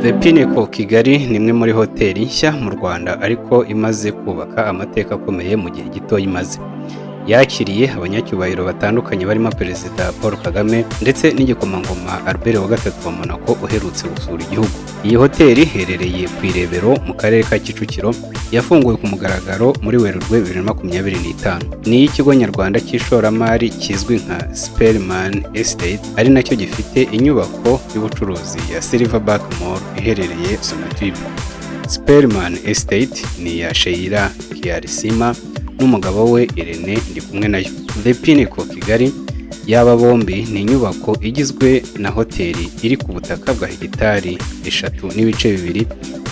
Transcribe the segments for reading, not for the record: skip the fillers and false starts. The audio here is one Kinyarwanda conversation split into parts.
The Pinnacle Kigali ni imwe muri hoteli nshya mu Rwanda, ariko imaze kubaka amateka akomeye mu gihe gito imaze. Yakiriye abanyacyubahiro batandukanye barimo Perezida Paul Kagame ndetse n'igikomangoma Albert wa gatatu wa Monaco uherutse gusura igihugu. Iyi hoteli iherereye ku Irebero mu karere ka Kicukiro, yafunguwe ku mugaragaro muri Werurwe 2025. Ni iy'ikigo nyarwanda cy'ishoramari kizwi nka Speelman Estate, ari nacyo gifite inyubako y'ubucuruzi ya Silverback Mall iherereye Sonatube. Speelman Estate ni iya Sheila Kyarisiima n'umugabo we Irene Ndikumwenayo. The Pinnacle Kigali y'aba bombi ni inyubako igizwe na hoteli iri ku butaka bwa hegitari 3.2,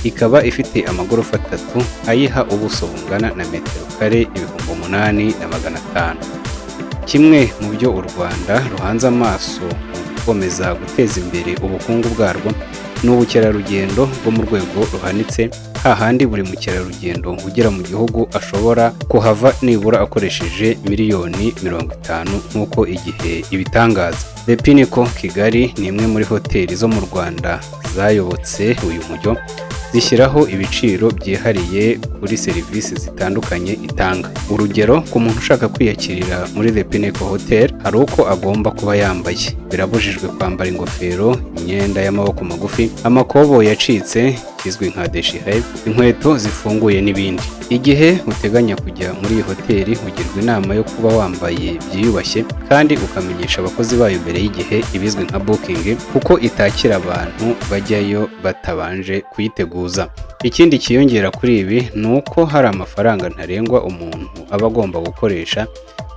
ikaba ifite amagorofa atatu ayiha ubuso bungana na metero kare 8500. Kimwe mu byo u Rwanda ruhanze amaso mu gukomeza guteza imbere ubukungu bwarwo ni ubukerarugendo bwo mu rwego ruhanitse, hahandi buri mukerarugendo ugera mu gihugu ashobora kuhava nibura akoresheje miliyoni 50, nk'uko Igihe ibitangaza. The Pinnacle Kigali ni imwe muri hoteli zo mu Rwanda zayobotse uyu mujyo, zishyiraho ibiciro byihariye kuri serivisi zitandukanye itanga. Urugero, ku muntu ushaka kwiyakirira muri The Pinnacle Hotel, hari uko agomba kuba yambaye. Birabujijwe kwambara ingofero, imyenda y'amaboko magufi, amakoboyi yacitse kizwi nka déchiré, inkweto zifunguye n'ibindi. Igihe uteganya kujya muri iyi hoteli, ugirwa inama yo kuba wambaye byiyubashye kandi ukamenyesha abakozi bayo mbere y'igihe, ibizwi nka booking, kuko itakira abantu bajyayo batabanje kuyiteguza. Ikindi kiyongera kuri ibi ni uko hari amafaranga ntarengwa umuntu aba agomba gukoresha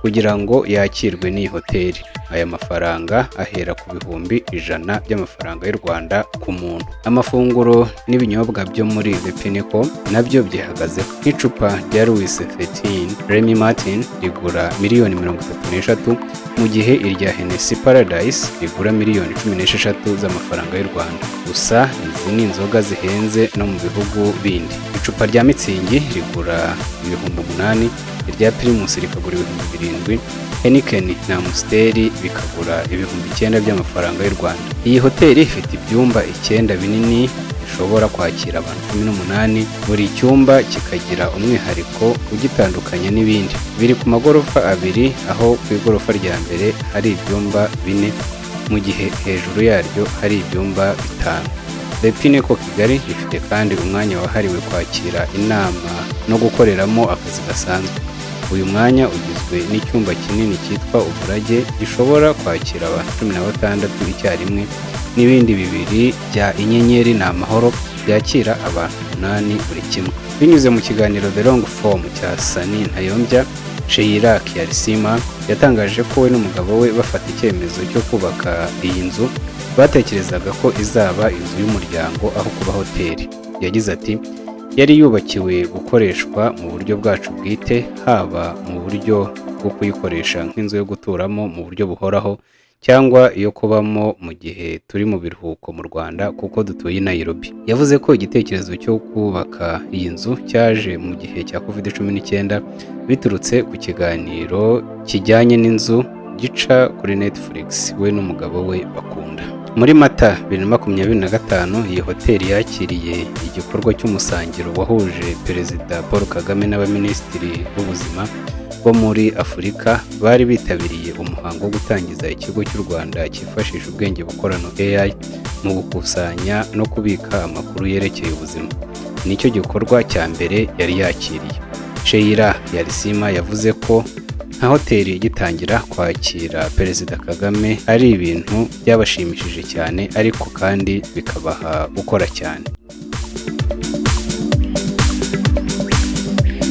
kugira ngo yakirwe n'iyi hoteli. Aya mafaranga ahera ku 100,000 by'amafaranga y'u Rwanda ku muntu. Amafunguro n'ibinyobwa byo muri The Pinnacle nabyo byihagazeho. Nk'icupa rya Louis XIII Remy Martin rigura miliyoni 33, mu gihe irya Hennessy Paradise rigura miliyoni 16 z'amafaranga y'u Rwanda. Gusa izi ni inzoga zihenze no mu bihugu bindi. Icupa rya Mützig rigura 8000, irya Primus rikagura 7000, Heineken na Amstel bikagura 9000 by'amafaranga y'u Rwanda. Iyi hoteli ifite ibyumba icyenda binini bishobora kwakira abantu 18, buri cyumba kikagira umwihariko ugitandukanya n'ibindi. Biri ku magorofa abiri, aho ku igorofa rya mbere hari ibyumba bine, mu gihe hejuru yaryo hari ibyumba bitanu. The Pinnacle Kigali ifite kandi umwanya wahariwe kwakira inama no gukoreramo akazi gasanzwe. Uyu mwanya ugizwe n'icyumba kinini cyitwa Umurage gishobora kwakira abantu 16 icyarimwe, n'ibindi bibiri bya Inyenyeri ni Amahoro byakira abantu umunani buri kimwe. Binyuze mu kiganiro The Long Form cya Sanny Ntayombya, Sheila Kyarisiima yatangaje ko we n'umugabo we bafata icyemezo cyo kubaka iyi nzu batekerezaga ko izaba inzu y'umuryango aho kuba hoteli. Yagize ati: "Yari yubakiwe gukoreshwa mu buryo bwacu bwite, haba mu buryo bwo kuyikoresha nk'inzu yo guturamo mu buryo buhoraho cyangwa iyo kubamo mu gihe turi mu biruhuko mu Rwanda, kuko dutuye i Nairobi." Yavuze ko igitekerezo cyo kubaka iyi nzu cyaje mu gihe cya Covid-19, biturutse ku kiganiro kijyanye n'inzu gica kuri Netflix we n'umugabo we bakunda. Muri Mata 2025, iyi hoteli yakiriye igikorwa cy'umusangiro wahuje Perezida Paul Kagame n'abaminisitiri b'ubuzima bo muri Afurika bari bitabiriye umuhango wo gutangiza ikigo cy'u Rwanda cyifashisha ubwenge bukorano AI mu gukusanya no kubika amakuru yerekeye ubuzima. Nicyo gikorwa cya mbere yari yakiriye. Sheila Kyarisiima yavuze ko nka hoteli igitangira kwakira Perezida Kagame ari ibintu byabashimishije cyane, ariko kandi bikabaha gukora cyane.